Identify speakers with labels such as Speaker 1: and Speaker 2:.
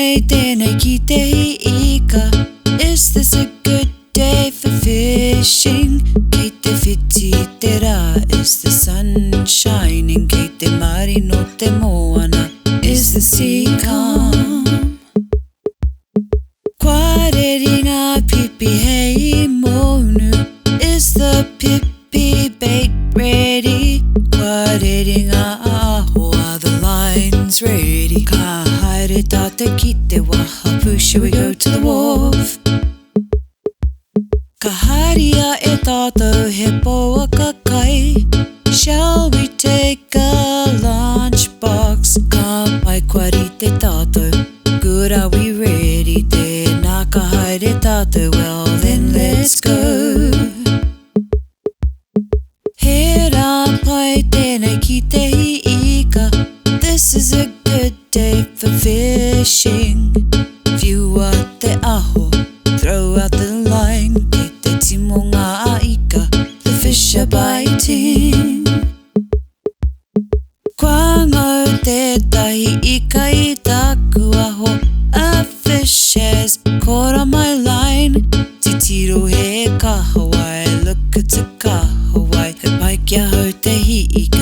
Speaker 1: pai tēnei ki te hī ika? Is this a good day for fishing? Kei te whiti te rā, is the sun shining? Kei te marino te moana, is the sea calm? Kua reri ngā pipi hei mōunu, Is the pipi bait ready? Kua reri ngā aho, are the lines ready? Ka haere tātou ki te wahapū, shall we go to the wharf? Ka haria e tātou he pouaka kai, Shall we take a lunch box? Ka pai kua rite tātou, Good are we ready? Tēnā ka haere tātou, Well then let's go. He rā pai tēnei ki te hī ika, This is a good day for fishing. Whiua te aho, throw out the line, Kei te timo ngā ika, the fish are biting. Kua ngau tētahi ika i taku aho, A fish has caught on my line. Titiro he kahawai, look it's a kahawai, He pai ki ahau te hī ika.